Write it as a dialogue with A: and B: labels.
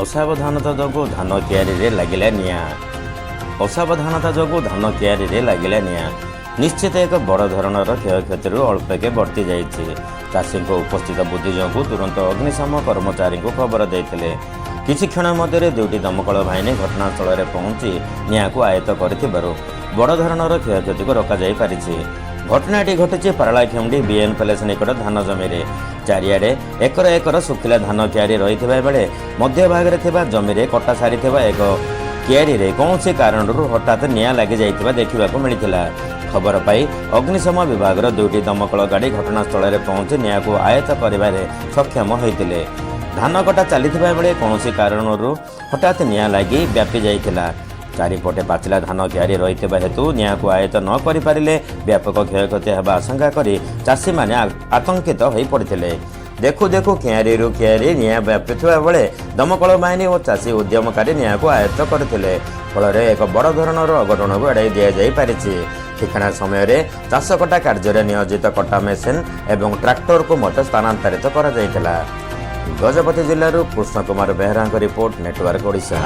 A: ଅସାବଧାନତା ଯୋଗୁଁ ଧାନ କିଆରୀରେ ଲାଗିଲା ନିଆଁ। ଅସାବଧାନତା ଯୋଗୁଁ ଧାନ କିଆରୀରେ ଲାଗିଲା ନିଆଁ। ନିଶ୍ଚିତ ଏକ ବଡ଼ ଧରଣର କ୍ଷୟକ୍ଷତିରୁ ଅଳ୍ପକେ ବର୍ତ୍ତି ଯାଇଛି। ଚାଷୀଙ୍କ ଉପସ୍ଥିତ ବୁଦ୍ଧି ଯୋଗୁଁ ତୁରନ୍ତ ଅଗ୍ନିଶମ କର୍ମଚାରୀଙ୍କୁ ଖବର ଦେଇଥିଲେ। କିଛି କ୍ଷଣ ମଧ୍ୟରେ ଦୁଇଟି ଦମକଳ ବାହିନୀ ଘଟଣାସ୍ଥଳରେ ପହଞ୍ଚି ନିଆଁକୁ ଆୟତ୍ତ କରିଥିବାରୁ ବଡ଼ ଧରଣର କ୍ଷୟକ୍ଷତିକୁ ରୋକାଯାଇ ପାରିଛି। ଘଟଣାଟି ଘଟିଛି ପାରଳାଖେମୁଣ୍ଡି ବିଏନ୍ ପ୍ୟାଲେସ୍ ନିକଟ ଧାନ ଜମିରେ। ଚାରିଆଡ଼େ ଏକର ଏକର ଶୁଖିଲା ଧାନ କିଆରୀ ରହିଥିବା ବେଳେ ମଧ୍ୟଭାଗରେ ଥିବା ଜମିରେ କଟା ସାରିଥିବା ଏକ କିଆରୀରେ କୌଣସି କାରଣରୁ ହଠାତ୍ ନିଆଁ ଲାଗିଯାଇଥିବା ଦେଖିବାକୁ ମିଳିଥିଲା। ଖବର ପାଇ ଅଗ୍ନିଶମ ବିଭାଗର ଦୁଇଟି ଦମକଳ ଗାଡ଼ି ଘଟଣାସ୍ଥଳରେ ପହଞ୍ଚି ନିଆଁକୁ ଆୟତ୍ତ କରିବାରେ ସକ୍ଷମ ହୋଇଥିଲେ। ଧାନ କଟା ଚାଲିଥିବା ବେଳେ କୌଣସି କାରଣରୁ ହଠାତ୍ ନିଆଁ ଲାଗି ବ୍ୟାପି ଯାଇଥିଲା। ଚାରିପଟେ ପାଚିଲା ଧାନ କିଆରୀ ରହିଥିବା ହେତୁ ନିଆଁକୁ ଆୟତ୍ତ ନ କରିପାରିଲେ ବ୍ୟାପକ କ୍ଷୟକ୍ଷତି ହେବା ଆଶଙ୍କା କରି ଚାଷୀମାନେ ଆତଙ୍କିତ ହୋଇପଡ଼ିଥିଲେ। ଦେଖୁ ଦେଖୁ କିଆରୀରୁ କିଆରୀ ନିଆଁ ବ୍ୟାପିଥିବା ବେଳେ ଦମକଳ ବାହିନୀ ଓ ଚାଷୀ ଉଦ୍ୟମକାରୀ ନିଆଁକୁ ଆୟତ୍ତ କରିଥିଲେ। ଫଳରେ ଏକ ବଡ଼ ଧରଣର ଅଘଟଣକୁ ଏଡ଼ାଇ ଦିଆଯାଇ ପାରିଛି। ଠିକଣା ସମୟରେ ଚାଷ କଟା କାର୍ଯ୍ୟରେ ନିୟୋଜିତ କଟା ମେସିନ୍ ଏବଂ ଟ୍ରାକ୍ଟରକୁ ମଧ୍ୟ ସ୍ଥାନାନ୍ତରିତ କରାଯାଇଥିଲା। ଗଜପତି ଜିଲ୍ଲାରୁ କୃଷ୍ଣ କୁମାର ବେହେରାଙ୍କ ରିପୋର୍ଟ, ନେଟୱାର୍କ ଓଡ଼ିଶା।